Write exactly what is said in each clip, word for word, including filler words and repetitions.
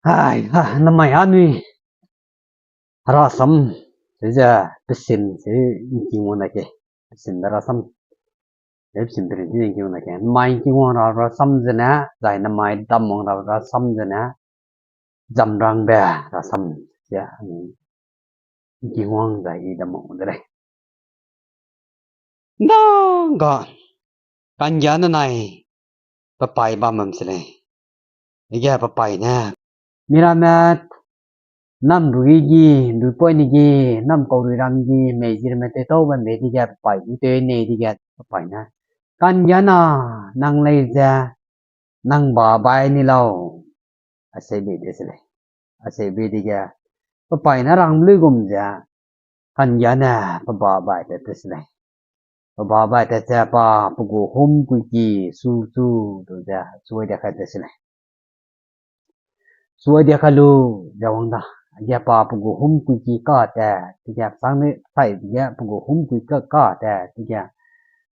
Hai, ha, namai anui. Rasam, se ze, pesin, se, ngking wang na ke. Pesin da rasam. Se pesin perin ti ngking wang na ke. Namai ngking wang ra rasam zene, zai namai dam wang ra rasam zene. Zamrangbe rasam, se, ngking wang zai i dam wang de lei. Ndang ga, kanggia ne nai, pepai bam bam se lei. Ege pepai ne. Miramme, nam rui gi, rui poi ni gi, nam kau rui ram gi, mei zirme te tau bam be dige pepai, du te ne dige pepai ne. Kanggia na, nang lei ze, nang ba bai ni lau. Asei be de se lei. Asei be dige, pepai ne rang lui gum ze, kanggia ne pe ba bai tat te se lei. Pe ba bai tat ze pa pe gu hum kui ki su su du ze, suai de kai te se lei. Suai de kai lu ze wang da, age pa pe gu hum kui ki ka tat, tige sang ne sai dige pe gu hum kui ka ka tat, tige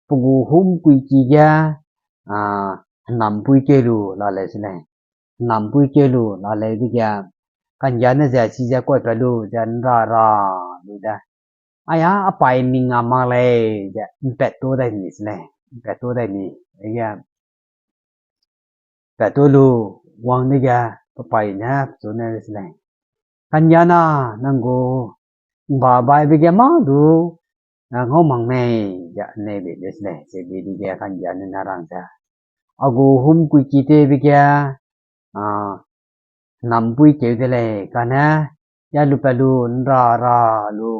pe gu hum kui ki ge, a, hnampui keu lu la lei se lei. Hnampui keu lu la lei dige, kanggia ne ze chi ze kuai pat lu ze nra ra lu ze. Aia, apai ning a mak lei ze, mpat tu dai ni se lei. Mpat tu dai ni, ege. Pat tu lu, wang dege, pepai ne, pechu ne se lei. Kanggia na, nang gu, ba bai be ge ma du, a, ngau mak mei, ze, ne be de se lei. Se be dige, kanggia ne na rang ze. A gu hum kui ki te be ge, a, hnampui keu de lei, kane, ya lu pat lu, nra ra lu,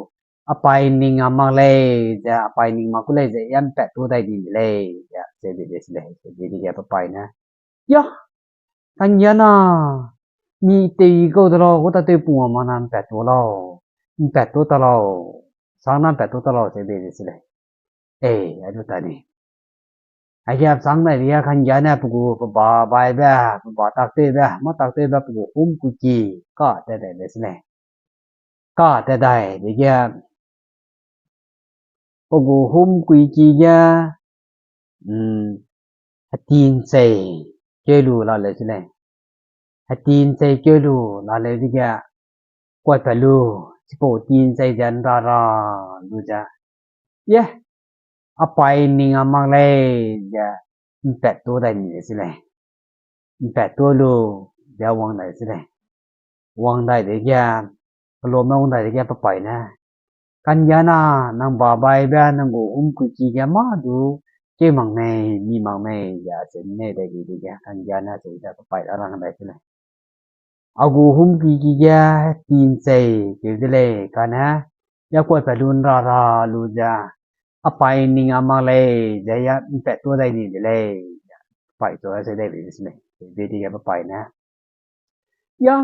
apai ning a mak lei, ze, apai ning mak ku lei, ze, ya mpat tu dai di de lei, ze, se be de se lei, se be dige pepai ne. Ya, kanggia na, mi tei kau de lau, gu ta tei pung a ma na mpat tu lau, mpat tu ta lau, sang na mpat tu ta lau, se be de se lei. E, a du ta ni. Aige sang dai dige kanggia ne pe gu pe ba bai be, pe ba tak tei be, ma tak tei be pe gu hum kui ki, ka tat dai de se lei. Ka tat dai dige, pe gu hum kui ki ge, mm, hetin sei keu lu la lei se lei. Hetin sei keu lu la lei dige, kuai pat lu, chipau tin sei ze nra ra lu ze. Ye, apai ning a mak lei ze, mpat tu dai ni de se lei. Mpat tu lu ze wang dai se lei. Wang dai dege, kelome wang dai dege pepai ne. Kanggia na, nang ba bai be, nang gu hum kui ki ge ma du, keu mak mei, mi mak mei, ze, se ne dai di dege, kanggia na, se ze pepai ra rang dai se lei. A gu hum kui ki ge, tin sei keu de lei, kane, ya kuai pat lu nra ra lu ze, apai ning a mak lei, ze ya mpat tu dai ni de lei, ze, pepai chu se dai be se lei, se be dige pepai ne. Ya,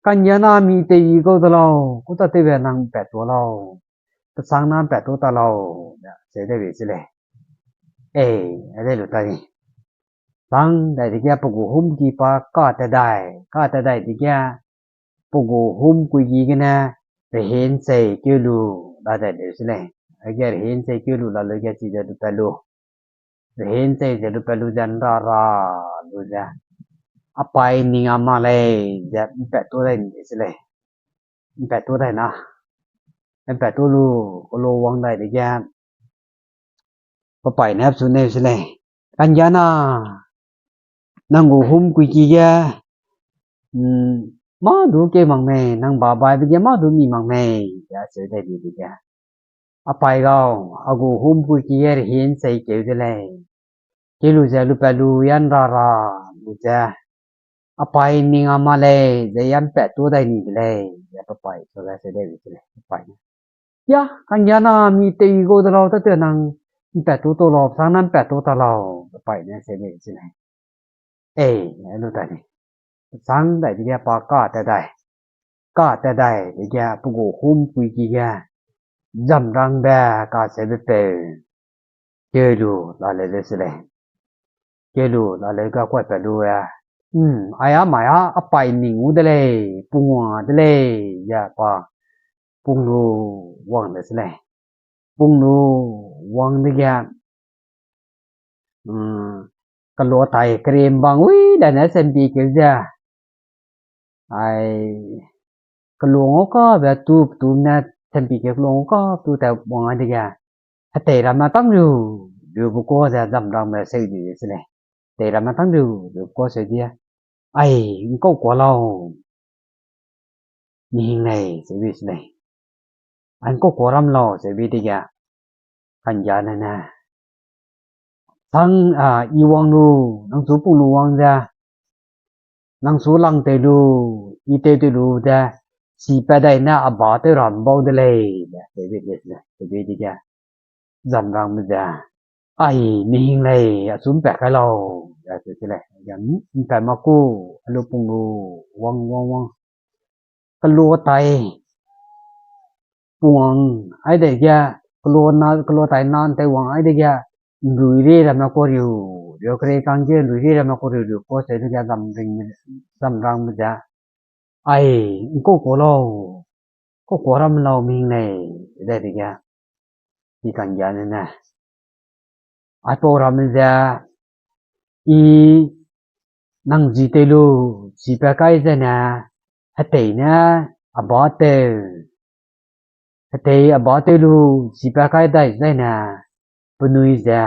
kanggia na mi tei kau de lau, gu ta tei be nang mpat tu lau, pe sang na mpat tu ta lau, ze, se dai be se lei. E, a dai lu ta ni. Sang dai dige pe gu hum ki pa ka tat dai, ka tat dai dige, pe gu hum kui ki gene, rehin sei keu lu, la dai de se lei. Aige rehin sei keu lu la lu ge chi ze du pat lu. Rehin sei ze du pat lu ze nra ra lu ze. Apai ning a mak lei ze mpat tu dai ni se lei. Mpat tu dai na. Mpat tu lu, kelo wang dai dege. Pepai ne pechu ne se lei. Kanggia na. Nang gu hum kui ki ge, mm, ma du keu mak mei, nang ba bai be ge ma du mi mak mei, ze, se dai di dege. Apai gau, a gu hum kui ki ge rehin sei keu de lei. Keu lu ze lu pat lu ya nra ra lu ze. Apai ning a mak lei, ze ya mpat tu dai ni de lei, ze pepai chu se dai be se lei, pepai ne. Ya, kanggia na mi tei kau de lau, ta tei nang mpat tu ta lau, sang na mpat tu ta lau, pepai ne se be se lei. E, a lu ta ni. Sang dai dege pa ka tat dai. Ka tat dai dege pe gu hum kui ki ge. Zamrangbe kaseube peu. Keu lu la leu de se lei. Keu lu la leu ga kuai pat lu e. Mm, aia mai a, apai ning u de lei, pung wang de lei, ya pa. Pung lu wang de se lei. Pung lu wang dege, mm, kelo tai kerem bang wi dane sempi keu ze. Ai, kelung o kabe tu, tu ne tempi ge kelung o ka tu te wang ai dege. Hetei ramme tang riu, riu be kua ze zamrangme seu di se lei. Hetei ramme tang riu, riu be kua seu di. Ai, ngkau kua lau. Mihing lei, seu di se lei. Ai, ngkau kua ram lau, seu bi dege. Kanggiane ne. Sang, a, i wang lu, nang chu pung lu wang ze. Nang chu lang tei lu, i tei tei lu ze, si pa dai ne a ba tew ram bau de lei, ze, tewbe de, tewbe dege. Zamrangme ze, ai, mihing lei, a chu mpat kai lau, ze, tewbe lei. Ze, mpat ma ku, a lu pung lu, wang, wang, wang. Kelo tai, pung wang, ai dege, kelo na, kelo tai nan tei wang, ai dege, nrui ri ramme kua riu, riu kere kangge nrui ri ramme kua riu, riu kua seu dege zam ring, zamrangme ze. Ai, ngkau kua lau, kau kua ram lau mihing lei, ze dege. Chi kanggiane ne. Aipau ramme ze, i nang ji tei lu, si pa kai zene, hetei ne, a ba tew. Hetei a ba tew lu, si pa kai dai zene, penui ze,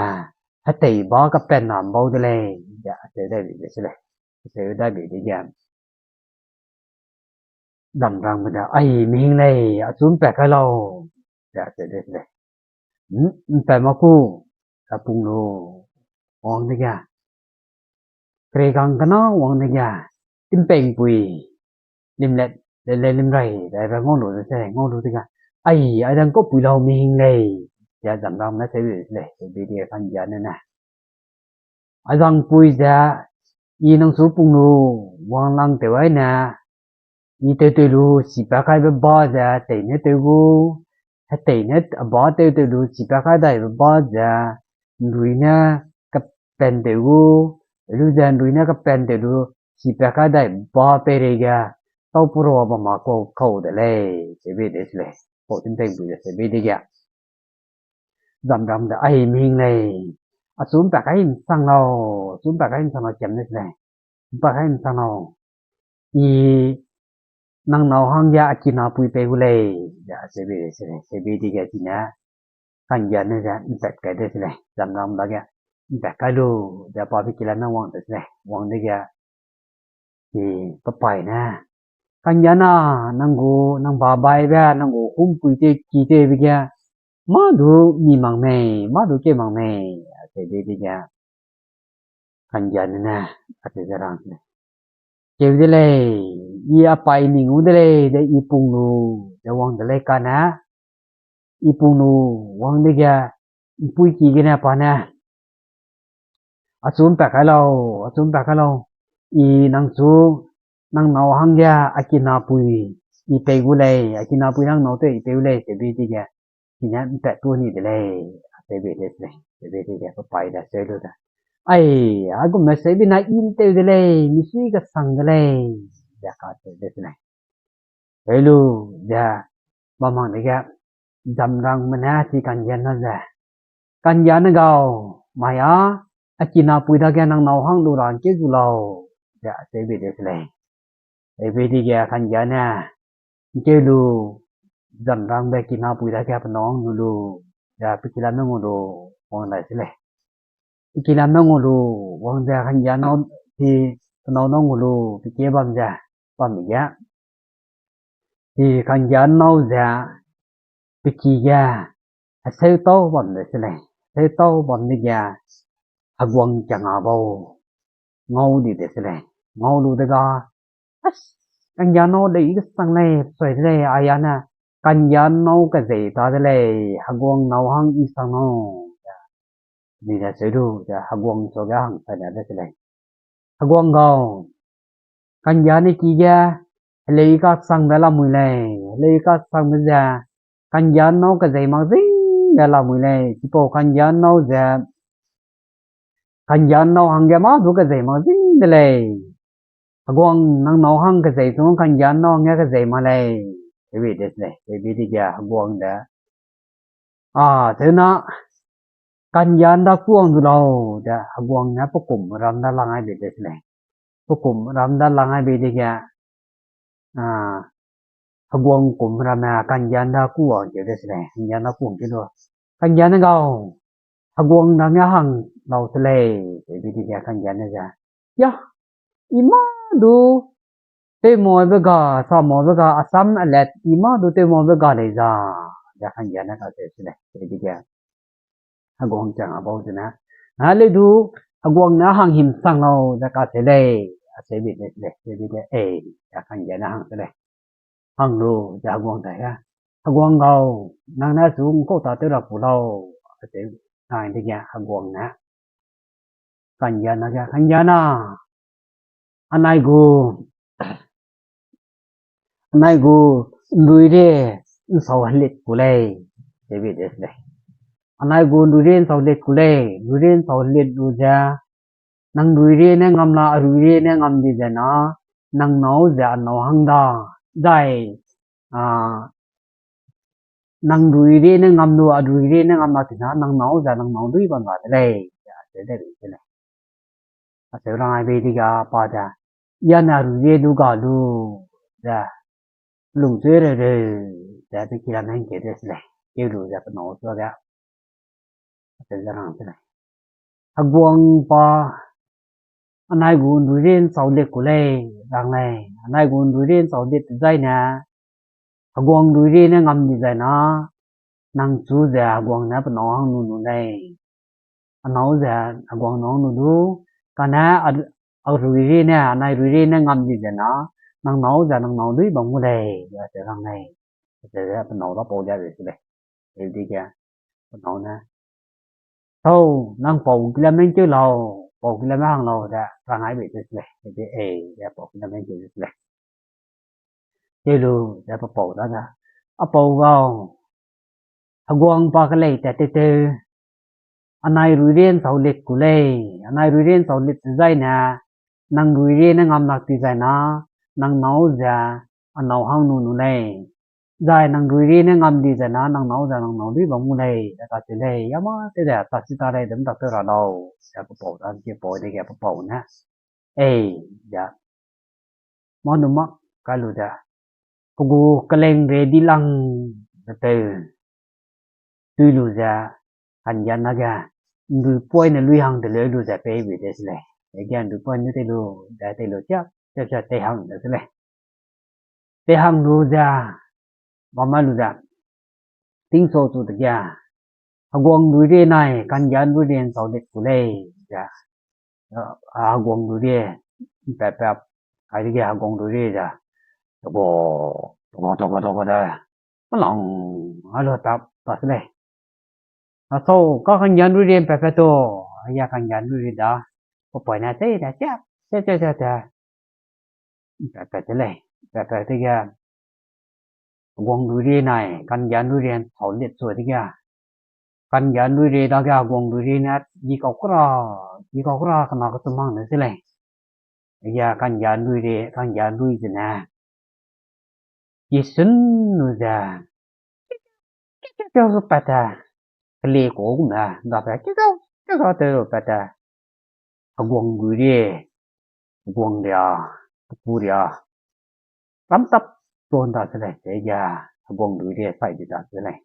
hetei ba kapen na bau de lei, ze, a seu dai bi de se lei. A seu dai bi dege. Zamrangme ze, ai, mihing lei, a chu mpat kai lau, ze, a seu de se lei. Hmm, mpat ma ku, a pung lu, wang dege. Kere kang kena wang dege, timpengpui, limlet, le, le, limrai, dai be ngau lu de se, ngau lu dege. Ai, ai dang kau pui lau mihing lei, ze zamrangme ne seu de se lei, tewbe dege kanggiane ne. A zangpui ze, i nang chu pung lu, wang lang tew ai ne, i tew tew lu, si pa kaibe ba ze, tei ne tew gu, hetei ne a ba tew tew lu, si pa kai daibe ba ze, nrui ne kapen tew gu, lu ze nrui ne kapen tew lu, si pa kai dai ba peireige, tau pura bam ma kau kau de lei, tewbe de se lei, kau timpengpui ze tewbe dege. Zamrangme ze, ai mihing lei, a chu mpat kai nsang lau, a chu mpat kai nsang lau kiam de se lei, mpat kai nsang lau. I nang nâu hangge a kinapui pei gu lei, ze a seu bi de se lei, seu bi dege chine, kanggiane ze mpat kai de se lei, zamrangme dage, mpat kai lu, ze pa pe kilame wang de se lei, wang dege, i pe paî ne, kanggiana, nang gu, nang ba baibe, nang gu humpui tewki tewbe ge, mâ du mi mak mei, mâ du keu mak mei, a seu bi dege. Kanggiane ne, a teu ze rang se lei. Keu de lei, i a paî ning u de lei, de i pung lu, de wang de lei kane, i pung lu, wang dege, mpuiki gene pa ne, a chu mpat kai lau, a chu mpat kai lau, i nang chu, nang nâu hangge, a kinapui, i pei gu lei, a kinapui nang nâu tew i pei gu lei, tewbe dege, chine mpat tu ni de lei, a tewbe de se lei, tewbe dege pe paî de seu lu de. Ai, a gumme seube na i ntew de lei, misui kesang de lei, ze ka seu de se lei. Heu lu, ze, bam hang dege, zamrangme ne chi kanggiana ze. Kanggiane gau, mai â, a kinapui dage nang nâu hang lu ra ngkeu zu lau, ze a seu bi de se lei. Tewbe dege kanggiane, ngkeu lu, zamrangbe kinapui dage pe nâu hang lu lu, ze pe kilame ngau lu, wang dai se lei. Pe kilame ngau lu, wang ze kanggia nâu, chi pe nâu nâu ngau lu, pe kie bam ze, bam ge. Chi kanggia nâu ze, pe ki ge, heseutau bam de se lei, heseutau bam dege, heguang kianga bau, ngau di de se lei, ngau lu dege, as, kanggia nâu lei kesang lei, sui de lei, a ya ne, kanggia nâu kezei ta de lei, heguang nâu hang i sang nâu, ni de seu lu, ze heguang suage hang sai de se lei. Heguang gau, kanggiane ki ge, helei kasangbe lamui lei, helei kasangbe ze, kanggia nâu kezei mak zingbe lamui lei, chipau kanggia nâu ze, kanggia nâu hangge mâ du kezei mak zing de lei. Heguang nang nâu hang kezei chu kanggia nâu hangge kezei mak lei. Tewbe de se lei, tewbe dege heguang de. A, teuna, kanggia da kuang du lau, ze heguang ne pe kum ram da lang ai bei de se lei. Pe kum ram da lang ai bei dege, heguang kum ramme kanggian da ku wang keu de se lei, kanggian da ku wang keu lu. Kanggian ne gau, heguang da nge hang lau se lei, ze bi di ge kanggian ne ze. Ya, i mâ du, tewmabe ga, samabe ga, asam alet, i mâ du tewmabe ga lei za, ze kanggian ne kacheu se lei, ze bi di ge. Heguang chang a bau zene. Na leu du, heguang ne hang him sang lau, ze kacheu lei, acheu bi de se lei, ze bi di ge, ei, ze kanggian ne hang se lei. Hang lu, ze heguang dai ge. Heguang gau, nang ne su ngkau ta tew ra ku lau, acheu, nai de ge heguang ne. Kanggian na ge, kanggian na. Anai gu, anai gu nrui rie nsau helit ku lei, ze bi de se lei. Anai gu nrui rie nsau helit ku lei, nrui rie nsau helit lu ze, nang nrui rie ne ngam la, arui rie ne ngam di zai na, nang nâu ze a nâu hang da, zai, a, nang nrui rie ne ngam lu, arui rie ne ngam la tina, nang nâu ze nang nâu lui bam la de lei, ze acheu dai bei se lei. Acheu rang ai bei di ga pa ze, ya ne arui rie lu ga lu, ze, lungchui reu reu, ze pe ki ramme ngkeu de se lei, keu lu ze pe nâu suage, acheu ze rang se lei. Heguang pa, anai gu nrui rie nsau lit ku lei, rang lei, anai gu nrui rie nsau lit zai ne, heguang nrui rie ne ngam di zai na, nang chu ze heguang ne pe nâu hang nu nu lei. A nâu ze heguang nâu hang nu du, kane a, arui rie ne, anai rui rie ne ngam di zai na, nang nâu ze nang nâu lui bam gu lei, ze rang lei. Ze pe nâu la pau lia bei se lei. Ze di ge, pe nâu ne, tau, nang pau ki lame ngkeu lau, pau ki lame hang lau, ze rang ai bei se lei. Ze e, ze pau ki lame ngkeu se lei. Keu lu, ze pe pau da ze. A pau gau, heguang pa kelei tat tew tew. Anai rui rie nsau lit ku lei, anai rui rie nsau lit ze zai ne, nang rui rie ne ngam lak di zai na, nang nâu ze a nâu hang nu nu lei. Zai nang rui rie ne ngam di zai na, nang nâu ze nang nâu lui bam gu lei, ze kacheu lei, ya mâ tew ze, ta chi ta lei, dem tak tew ra lau, ze pe pau da, pe pau de ge pe pau ne. Ei, ze. Mâ nu mâ kai lu ze. Pe gu keleng re di lang ze tew. Tui lu ze, kanggian dage, nrui poine lui hang teleu lu ze pei bei de se lei. Dege nrui poine tei lu, ze tei lu chia, chia chia tei hang de se lei. Tei hang lu ze, bam mai lu ze, tingchau chu dege, heguang rui rie nai, kanggian rui rie nsau lit ku lei, ze, a, heguang rui rie, mpatpat, kai dege heguang rui rie ze, togua, togua, togua, togua de, malang, a lu tap, ta se lei. A sau, ka kanggian rui rie mpatpat tu, a ya kanggian rui rie da, pe poine tei da, chia, chia, chia, chia, chia. Mpatpat te lei, mpatpat dege, heguang rui rie nai, kanggian rui rie nsau lit chu dege. Kanggian rui rie dage heguang rui rie ne, gi kau kera, gi kau kera kena kechum hang de se lei. Dege kanggian rui rie, kanggian rui zene. Kisun lu ze. Kiu kiu pat te. Kele ka gume, dapat kiu kiu, kiu kiu tew lu pat te. Heguang rui rie, heguang ria, peku ria. Ramtap tuan da se lei, dege heguang rui rie sai di da se lei.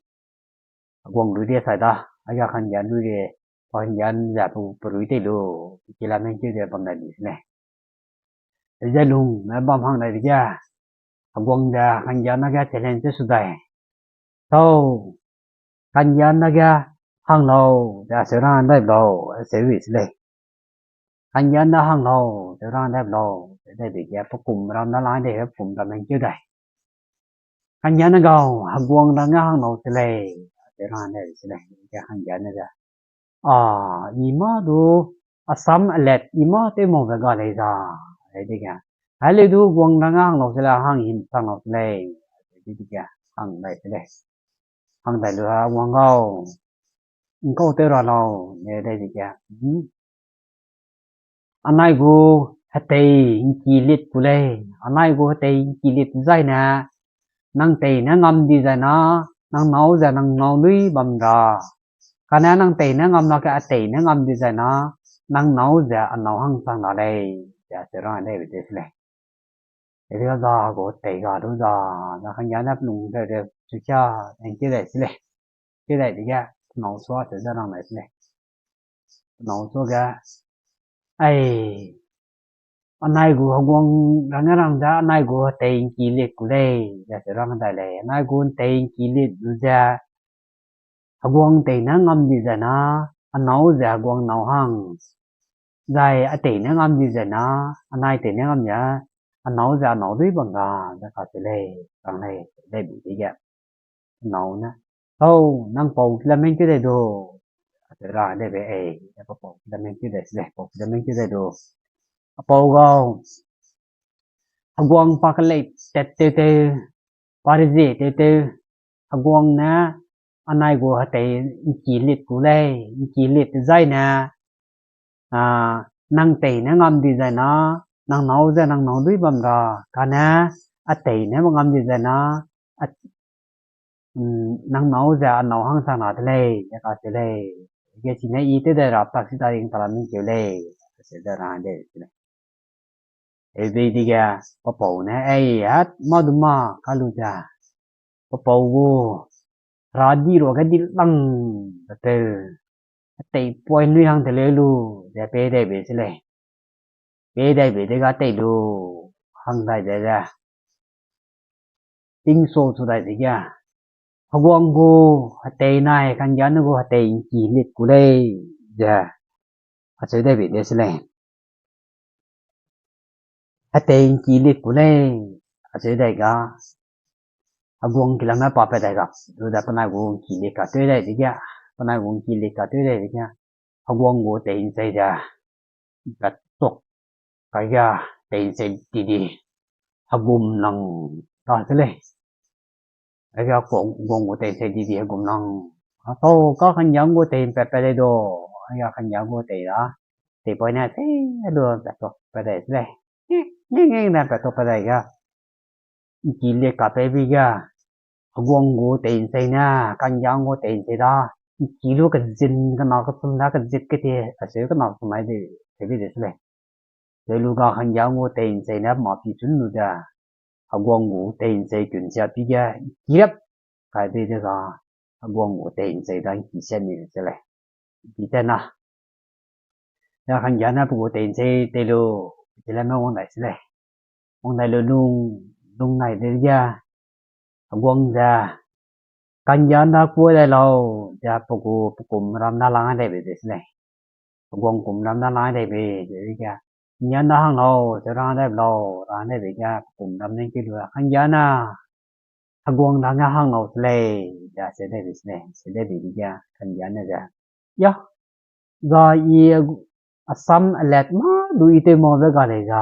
Heguang rui rie sai da, a ya kanggian rui rie, pa kanggian ze pe, perui tei lu, pe ki lame ngkeu de bam dai di se lei. Ze lungme bam hang dai dege, heguang ze kanggian dage challenge tew su dai. Tau, kanggian dage hang lau, ze acheu rang dai lau, acheu wi se lei. Kanggian da hang lau, acheu rang dai lau, ze dai dege pe kum ram da lang dege pe kum ramme ngkeu dai. Kanggian ne gau, heguang dage hang lau se lei, acheu rang dai se lei, ze kanggian ne ze. A, i mâ du, asam alet, i mâ tew mau ze ga lei za, dege. Hai leu du heguang dage hang lau se lei, hang him sang lau se lei, dege, hang dai se lei. Hang dai lu heguang gau, ngkau tew ra lau, ne dai dege. Anai gu hetei ngki lit ku lei, anai gu hetei ngki lit zai ne, nang tei ne ngam di zai na, nang nâu ze nang nâu lui bam ra. Kane nang tei ne ngam lak ge a tei ne ngam di zai na, nang nâu ze a nâu hang sang la lei, ze acheu rang dai bei de se lei. Eri za gu tei ga du za, za kanggia ne pelung de de, chu kia, thank you de sile. Ke dai dige, penâu sua se ze rang dai sile. Penâu sua ge, ai, anai gu heguang rang ne rang ze, anai gu hetei ngki lit ku lei, ze se rang dai lei. Anai gu hetei ngki lit lu ze, heguang tei ne ngam di zai na, anâu ze heguang nâu hang. Zai atei ne ngam di zai na, anai tei ne ngam di, anâu ze anâu dui bam ra, ze ka se lei, rang lei, lei bi dige. Nâu ne, "Hau, nang pau kilamen keu dai du?" Ase ra de be ei, a pa pau kilamen keu dai se lei, pau kilamen keu dai du. A pau gau, heguang pa kelei tat tew tew, pa rezie tew tew, heguang ne, anai gu hetei ngki lit ku lei, ngki lit zai ne, a, nang tei ne ngam di zai na, nang nâu ze nang nâu dui bam ra, kane, atei ne ngam di zai na, a, mm, nang nâu ze a nâu hang sang na de lei, ze ka se lei. Ge chine i tew dai ra, tak si ta ring ta ra mengkeu lei, ze se ze ra de se lei. Ei bei dige, pa pau ne, ei, hat, ma du ma, ka lu ze. Pa pau gu, ra di ruage di lang, ze tew. Tei poi nui hang te leu lu, ze pe dai bei se lei. Pe dai bei de ga tei lu, hang dai ze ze. Ting so chu dai dige. Heguang gu, hetei nai, kanggia ne gu, hetei ngki lit ku lei, ze. Acheu dai bei de se lei. Hetei ngki lit ku lei, acheu dai ga. Heguang kilamme pa pe dai ga. Lu da penai gu ngki lit ka tew dai dige. Penai gu ngki lit ka tew dai dige. Heguang gu tei nsei ze. Pat tok. Kai ga tei nsei di di. Hegum nang ta se lei. Aiga heguang gu tei nsei di di hegum nang. A tau ka kanggia gu tei mpat pat dai du. Aiga kanggia gu tei da. Tei poi ne se lu pat tok pat dai se lei. Nge nge ne pat tok pat dai ga. Ngki lit ka pe bi ga. Heguang gu tei nsei ne, kanggia gu tei nsei da. Ngki lu kezin kena kechum da kezit kete, aseu kena kechum ai de, se bi de se lei. Te lu ga kanggia gu tei nsei ne ma pi chun lu de. Heguang gu tei nsei kun sia pi ge, ngki rap. Kai bei de ga, heguang gu tei nsei da ngki sia ni se lei. Ngki te na. Ya kanggia ne pe gu tei nsei tei lu, kilamme wang dai se lei. Wang dai lu lung, lung nai de ge, heguang ze, kanggia na kua dai lau, ze pe gu, pe kum ram na lang dai bei de se lei. Heguang kum ram na lang dai bei, ze ge, kanggia na hang lau, ze rang dai lau, rang dai bei ge, pe kum ram ne ki lu, kanggia na, heguang dage hang lau se lei, ze se dai bei se lei, se dai bei dige, kanggia ne ze. Ya, za i Assam alat ma du i tew mau ze ga lei za.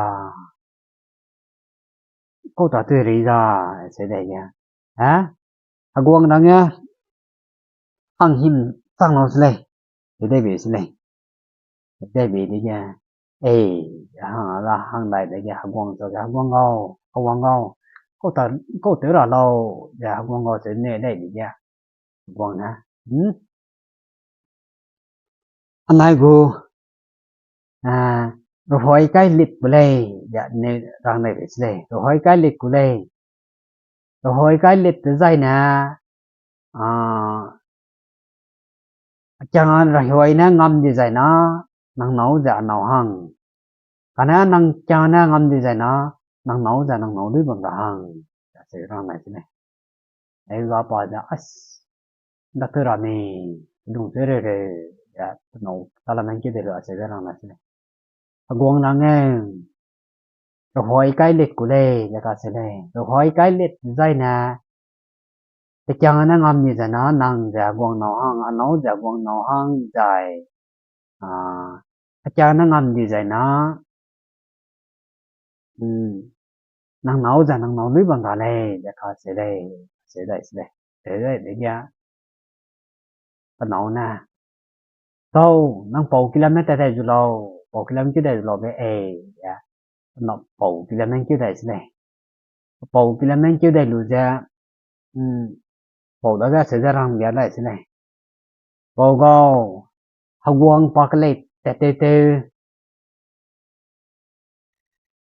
Kau ta tew rei za, se dai ge. Ha? Heguang dage hang him chang lau se lei. Se dai bei se lei. Se dai bei dige. Ei, hang la hang dai dege heguang chau ge heguang gau, heguang gau. Kau ta, kau tew ra lau, ze heguang gau se ne dai dige. Heguang ne. Hmm? Anai gu, a, rehoi kai lit ku lei, ze ne rang dai bei se lei. Rehoi kai lit ku lei. Rehoi kai lit te zai ne, a, kiang rehoi ne ngam di zai na, nang nâu ze a nâu hang. Kane nang kiang ne ngam di zai na, nang nâu ze nang nâu dui bam ra hang. Ze se rang dai se lei. Ai ga pa ze, as, da tew ra mei, lung tew reu reu, ze, penâu, ta la mengkeu dai lu a se ze rang dai se lei. Heguang rang e, rehoi kai lit ku lei, ze ka se lei. Rehoi kai lit zai ne, pekiang ne ngam di zai na, nang ze heguang nâu hang, a nâu ze heguang nâu hang zai. A, pekiang ne ngam di zai na, nang nâu ze nang nâu lui bam ra lei, ze ka se lei, se dai se lei, se dai dege, penâu ne, tau, nang pau kilamme tat dai zu lau, pau kilamme keu dai zu lau be ei, ze, penâu pau kilamme keu dai se lei. Pau kilamme keu dai lu ze, pau dage se ze rang bia dai se lei. Pau gau, heguang pa kelei tat tew tew.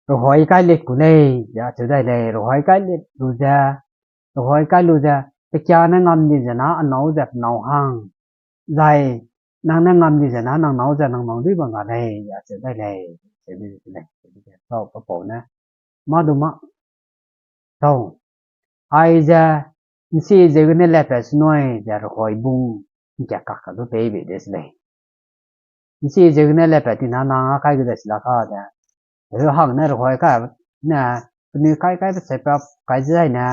Rehoi kai lit ku lei, ze acheu dai lei, rehoi kai lit lu ze, rehoi kai lu ze, pekia ne ngam di ze na, anâu ze penâu hang. Zai, nang ne ngam di ze na, nang nâu ze, nang nâu dui bam ra lei, ze acheu dai lei, acheu dai lei, acheu dai lei, sau pe pau ne. Mâ du mâ. Sau. Aize, nsi ze gene lepe sunoi, ze rehoi bung, nkia kak ka du pei bei de se lei. Nsi ze gene lepe tina nang a kai gu de sila ka de. Heu hang ne rehoi kai ne, penui kai kai pe se pa kai ze zai ne,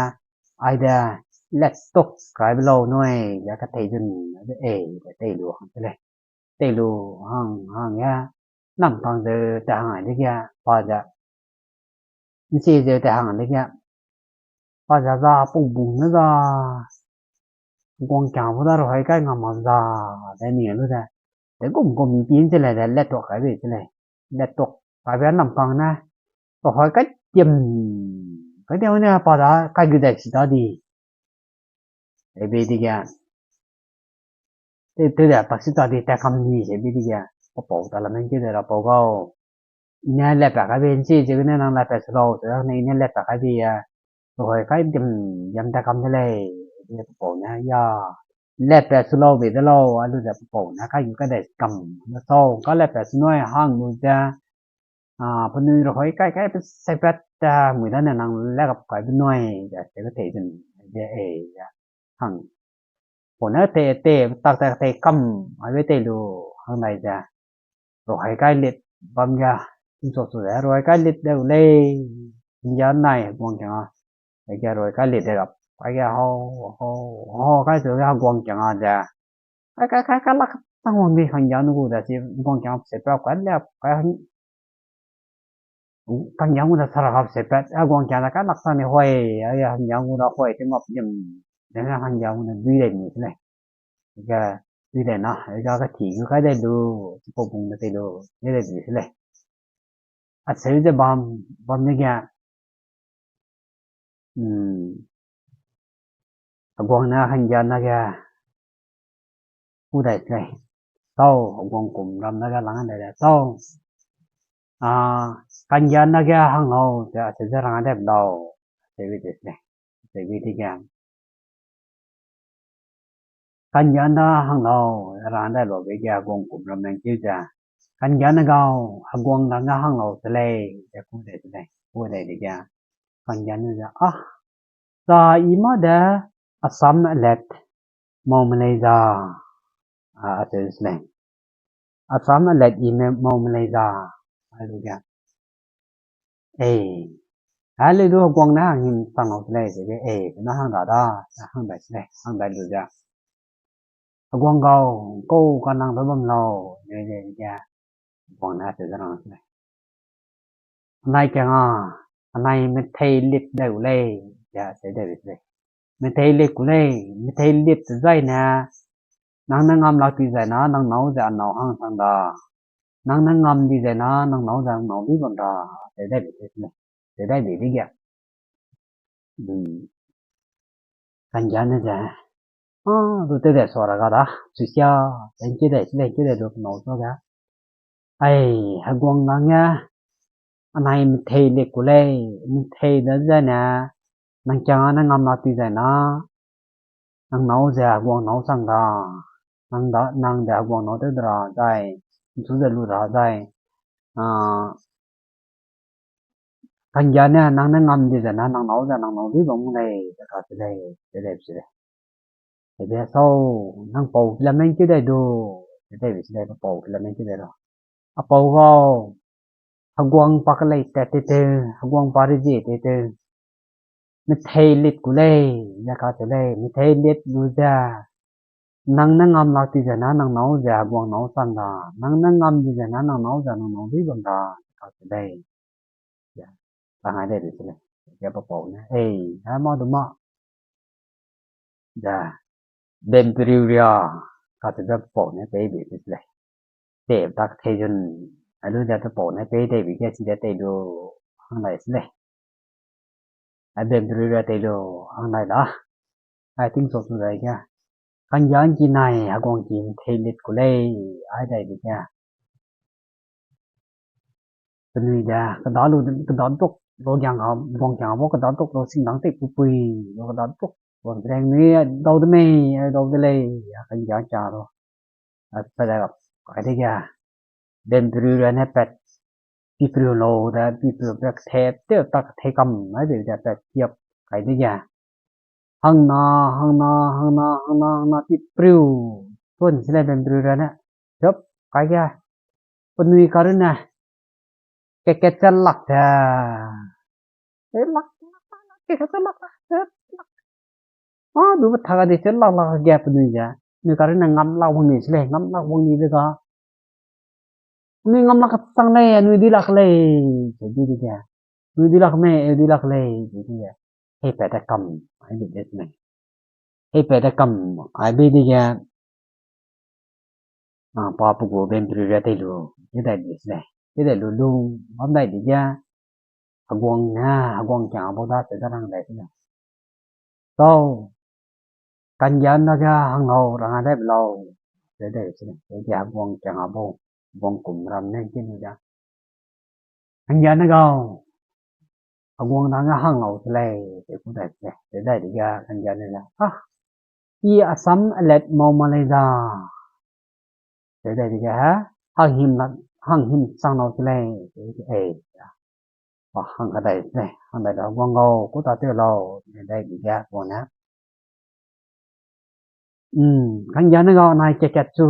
aide, let tok kai be lau nui, ze ka tei zun, ze e, ze tei lu hang se lei. Tei lu hang, hang ya, nam kang ze te hang ai de ge, pa ze. Nsi ze te hang ai de ge. Pa ze za, pau bung ne za. Guang kiang bu da rehoi kai ngam ma za, de ni lu de. Te gum gum mi pin se lei de, let tok kai bei se lei. Let tok kai be nam kang ne. Rehoi kai tiam. Kai tiam ne pa da kai gu de si da di. Ebe di ge. Te, te de pa si ta di te kam di, ebe di ge. Pa pau ta la men ke de ra pau gau. I ne lepe kai be nsi ze gene nang lepe su lau, ze ne i ne lepe kai be ya. Rehoi kai dim, yam ta kam de lei, ze pe pau ne ya. Lepe su lau be de lau, a lu ze pe pau ne kai gu kai dai kam. Ne sau, ka lepe sunoi hang lu ze. A, penui rehoi kai kai pe se pat ta, mui da ne nang le gap kai be nui, ze te ke tei zun, ze e, ze. Hang. Pau ne te, te, tak tak te kam, a be tei lu, hang dai ze. Rehoi kai lit bam ge, tingchua chu ze, rehoi kai lit de u lei, ngia nai, guang kiang a. Ai ge rehoi kai lit de rap, ai ge hau, hau, hau, kai chu ge guang kiang a ze. Kai, kai, kai, kai lak, tang wang di, hang ngia nu gu de, si guang kiang a, se pa, kai le, kai hang, kanggiang gu da sara gap se pat, a guang kiang da kai lak sa ni hoi, a ya hanggiang gu da hoi te map dim, de na hanggiang gu da dui dai ni se lei. Ga dui dai na, ga ka ti gu kai dai lu, chipau bung da tei lu, dui dai ni se lei. A seu ze bam, bam ne ga, Hmm. Heguang ne hanggia na ge pu dai se lei. Sau, heguang kum ram na ge lang dai de. Sau. A, kanggia na ge hang lau, ze, acheu ze rang dai lau. Acheu bi de se lei. Acheu bi de ge. Kanggia na hang lau, rang dai lau be ge heguang kum ram nang keu ze. Kanggia na gau, heguang rang ge hang lau se lei, ze pu dai se lei. Pu dai de ge. Kanggia na ze, ah, sa i ma de Assam alet mau me lei za, a, acheu se lei. Assam alet i me mau me lei za, a lu ge. Ei, a le du heguang ne hang him sang lau se lei, ze ge, ei, na hang da da, hang dai se lei, hang dai lu ze. Heguang gau, kau ka nang da bam lau, ze, ze, ze, heguang ne acheu ze rang se lei. Anai kiang a, anai methei lit dai u lei, ze acheu dai se lei. Methei lit ku lei, methei lit zai ne, nang ne ngam lak ti zai na, nang nâu ze a nâu hang sang da. Nang ne ngam di zai na, nang nâu ze a nâu dui bam da, acheu dai se lei. Acheu dai de ge. Hmm. Kanggia ne ze. A, du tew de sua ra ga da. Susia, ze nkeu dai se lei, nkeu dai lu pe nâu sua ga. Ai, heguang nang ge. Anai methei lit ku lei, methei de zai ne. Nang kiang a ne ngam lak ti zai na. Nang nâu ze heguang nâu sang da. Nang da, nang de heguang nâu tew de ra zai. Nchu ze lu ra zai. A, kanggia ne, nang ne ngam di zai na, nang nâu ze, nang nâu dui bam mu lei, ze ka se lei, ze lei se lei. Ze de sau, nang pau kilamen keu dai du, ze dai bi se lei, pau kilamen keu dai du. A pau gau, heguang pa kelei tat tew tew, heguang pa rezie tew tew. Methei lit ku lei, ze ka se lei, methei lit lu ze. Nang ne ngam lak ti zai na, nang nâu ze heguang nâu sang da. Nang ne ngam di zai na, nang nâu ze nang nâu dui bam da, ze ka se lei. Ze, rang ai dai de se lei. Ze pe pau ne, ei, a ma du ma. Ze, bemperiu ria, ka se ze pe pau ne pei bei se lei. Te tak thei zun, a lu ze pe pau ne pei dai bi ge chi de tei lu, hang dai se lei. A bemperiu ria tei lu, hang dai da. Ai tingchua chu dai ge. Kanggia ngki nai, heguang ki methei lit ku lei, ai dai bi ge. penui de, keda lu, keda duk lu giang ha, guang giang ha bau keda duk lu singdang tei pupui, lu keda duk, guang reng nui, dau de mei, dau de lei, a kanggia kia lu. A, pe de, kai dege, bemperu ra ne pat, piperu lau de, piperu pe kethe, teu tak kethe kam, ai de, de pat kiap, kai dege. Hangna, hangna, hangna, hangna, hangna, piperu, tun sile bemperu ra ne, jop, kai ge, penui karune, keket che lak ze. E lak, lak, lak, lak, keket che lak, lak, lak. A, du be thaga de che lak, lak ge penui ze. Penui karune ngam lak wang ni sile, ngam lak wang ni dega. Penui ngam lak kechang lei, anui di lak lei, ze di dege. Anui di lak mei, eu di lak lei, ze di dege. Hei pat de kam, ai de de mei. Hei pat de kam, ai be dege. A, pa pe gu bemperu ra tei lu, tei dai di sile. Tei dai lu lung, bam dai dege. Heguang ne, heguang kia bau da, tei da rang dai sile. Tau, kanggia na ge hang lau, rang a dai be lau. Tei dai sile, tei dai heguang kia bau, heguang kum ram ne, tei lu da. Kanggia ne gau, heguang na ge hang lau se lei, tei ku dai sile, tei dai dege kanggia ne la. A, i Assam alet mau ma lei da. Tei dai dege, ha? Hang him na, hang him sang lau se lei, tei dege, e, ya. Wa, hang ka dai sile, hang dai da heguang gau, ku ta teu lau, tei dai dege, heguang ne. Hmm, kanggia ne gau nai keket chu.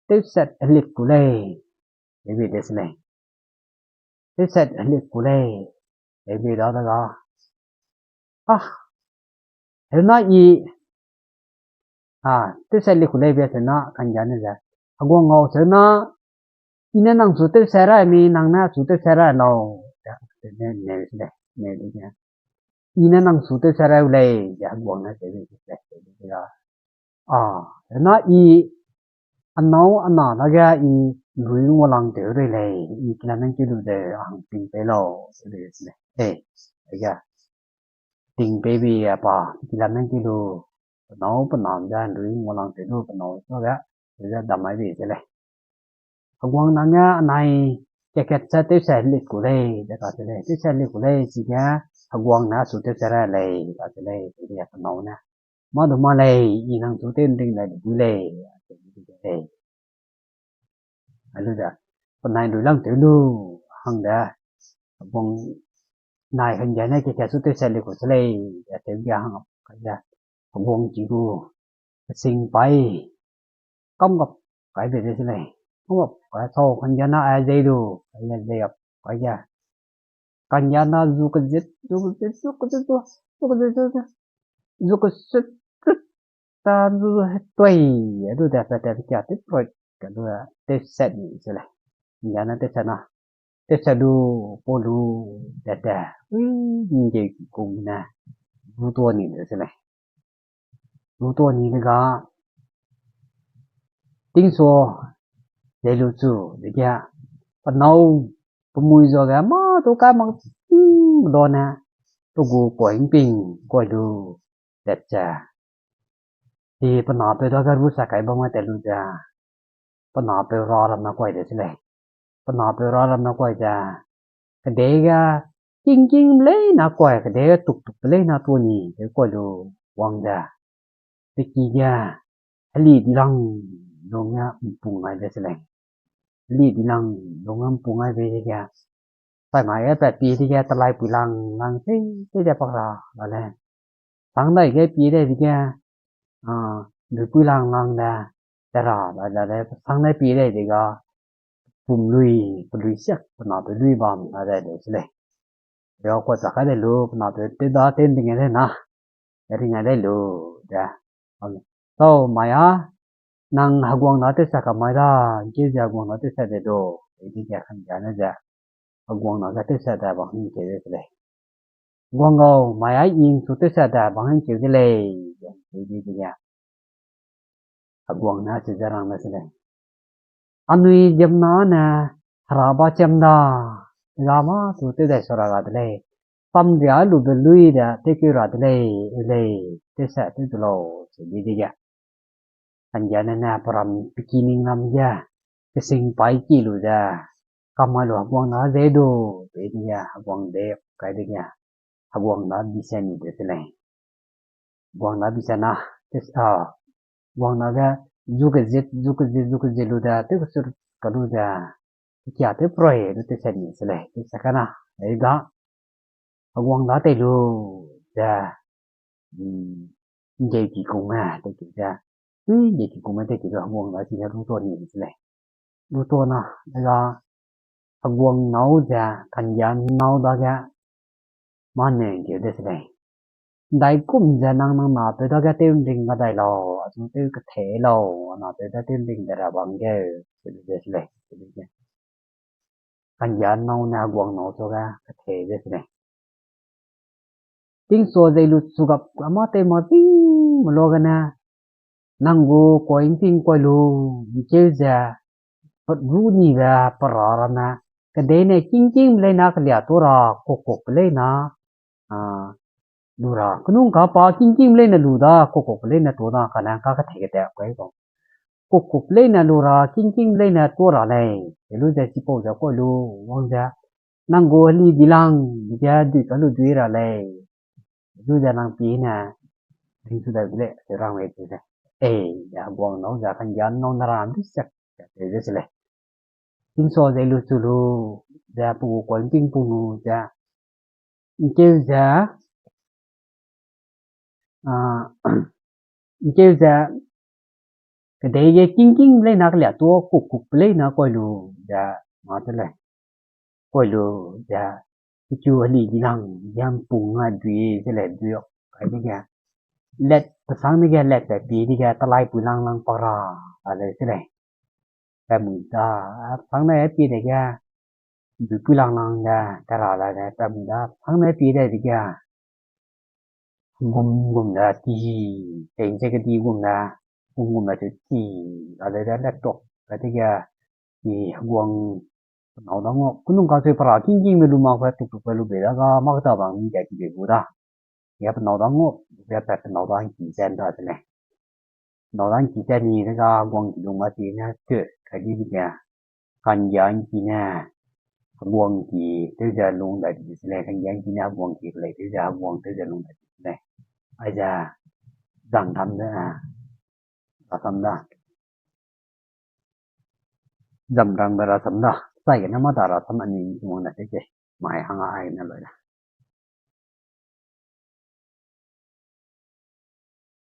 Tewset helik ku lei. Tewbi de se lei. Tewset helik ku lei. Tewbi da da ga. A, heuna i. A, tewset helik ku lei be seuna kanggia ne ze. Heguang gau seuna. I ne nang chu tewset ra mi, nang ne chu tewset ra lau. Ne, ne, ne, ne, ne. I ne nang chu tewset ra u lei, ze heguang ne tewbi de se lei. A, heuna i, anâu ana dage i, nrui ngua lang tew rei lei, i kilam nang ki lu de, a hang ting pei lau, se lei, se lei. E, age. Ting pei bi a pa, kilam nang ki lu, penâu penam ze, nrui ngua lang tew lu, penâu, so ge, ze dam mai bi se lei. Heguang na ge anai keket se tewset helik ku lei, de ka se lei, tewset helik ku lei, chige heguang ne su tewset ra lei, ka se lei, chige penâu ne. Mâ du mâ lei, i nang chu tew ’nring dai de bui lei, a se lei. A lu de, penai nrui lang tew lu, hang de, heguang nai kanggia ne keket su tewset helik ku se lei, a tew ge hang, ka ze, heguang ki gu, kesing pai, kam gap, kai de de se lei, kam gap, kai sau kanggia na a zei lu, kai ze zei gap, kai ze, kanggia na zu kezit, zu kezit, zu kezit, zu, zu kezit, zu, zu, zu kezit, zu, ta zu, zu hetoi, a lu de, pe te, pe kia, tip roi, ka lu de, tewset ni se lei, kanggia na tewset na, tewset lu, pa lu, de de, ui, ’ngge ki kung ne, lu tuâ ni de se lei. Lu tuâ ni de ga, tingsu, ze lu chu, dege, penâu, pemui zuage, mâ tu kai mak, ’mbe da ne, pe gu kuai ’mping, kuai lu, tet ze. Di penapeu dage ru sa kai bam gai tet lu ze. Penapeu ra ramme kuai de se lei. Penapeu ra ramme kuai ze. Kedei ge, king king leina kuai, kedei ge tuk tuk leina tuâ ni, de kuai lu wang ze. Pe ki ge, heli dilang, lung ge ’mpung gai de se lei. Heli dilang, lung ge ’mpung gai be dege. Paimai ge pat pie dege, telai pui lang lang, sei, sei de pak ra, la lei. Sang dai ge pie dai dege, a, lui pui lang lang de, te ra, la, la lei, sang dai pie dai dege, pum lui, pelui siak, penapeu lui bam, la dai de se lei. Ria kuat sa kai de lu, penapeu tew da tew ’nding de na. Ring ai de lu, de. Tau mai a, nang heguang na tewsa ka mai da, ’ngkeu ze heguang na tewsa de du, dege kanggia ne ze. Heguang na ge tewsa da bang hingkeu de se lei. Heguang gau, mai a i nang chu tewsa da bang hingkeu de lei, dege. Heguang ne chize rang de se lei. Anui ziemmena ne hera ba chiam da, ga mâ tu tew dai sa ra ga de lei. Samria lube lui de tewkeu ra de lei, e lei, tewsa tew de lau, se di dege. Kanggia ne ne peram pe ki ning lam ge, kesing pai ki lu ze, kam mai lu heguang na ze du, pe dege heguang de kai dege, heguang na bise ni de se lei. Heguang na bise na, tes-, a, heguang na ge, zu kezit, zu kezit, zu kezit lu de, tew kesur ka lu ze, kia tew proi lu tese ni se lei, tese ka na, ei ga, heguang da tei lu ze, mm, nggeuki kume tei ki ze, tui nggeuki kume tei ki ze heguang da chi ze lu to ni se lei. Lu to na, dega, heguang nâu ze, kanggia nâu dage, mâ ne ngkeu de se lei. Ndai kum ze nang nang napeu dage tew ’nring ga dai lau, achu tew kethe lau, a napeu da tew ’nring de ra bam ge, se lu ze se lei. Kanggia nâu ne heguang nâu chu ge kethe de se lei. Tingsua zei lu chugap a mâ tew ma zing me lu gene, nang gu kuai ’nting kuai lu, ’ngkeu ze, pat gu nibe pera ramme, kedei ne kingkingbe leine kelia tu ra, kukkukbe leine, a, lu ra. Kenung ka pa kingkingbe leine lu da, kukkukbe leine tu da, kane ka kethe kete kai kau. Kukkukbe leine lu ra, kingkingbe leine tu ra lei. Helu ze chipau ze kuai lu, wang ze, nang gu heli dilang, dege dui ka lu dui ra lei. Helu ze nang pi ne, ringchu dai de lei, se rang lei ze. Ei, ze heguang nâu ze kanggia nâu ne ra ’mbi sek, ze se lei. Tingsua zei lu chu lu, ze pe gu kuai ’nting pung lu ze, ’ngkeu ze, a, ’ngkeu ze, kedei ge kingkingbe leine kelia tu, kukkukbe leine kuai lu, ze, ma te lei. Kuai lu, ze, kechu heli dilang, ze ’mpung a dui, ze lei dui, kai dege. Let, pesang dege, let pe pi dege, telaipui lang lang pa ra, a lei se lei. Pemui da, a, pesang ne pie dege, duipui lang lang de, tera la de, pemui da, pesang ne pie de dege. Gum gum de ti, tei ze kedi gum de, gum gum de ti, a lei de, let tok, kai dege, i heguang, penâu da ngau, kenung ka sui pera kingkingbe lu mak pe, tuk tuk pe lu bei da ga, mak ta bang mi de ki bei gu da. Ya penâu da ngau, ya pe penâu da ’ngki ze ’nda se lei. Penâu da ’ngki ze ni dega heguang ki lung ma ti ne, te, kai di dege. Kanggia ’ngki ne, heguang ki, tew ze lung dai di se lei, kanggia ’ngki ne, heguang ki lei, tew ze heguang, tew ze lung dai di se lei. Aize, zang dam de, a, rasam da. Zamrangbe rasam da, chai gene mâ da rasam anui wang da tei ke, mai hang a ai ne loi da.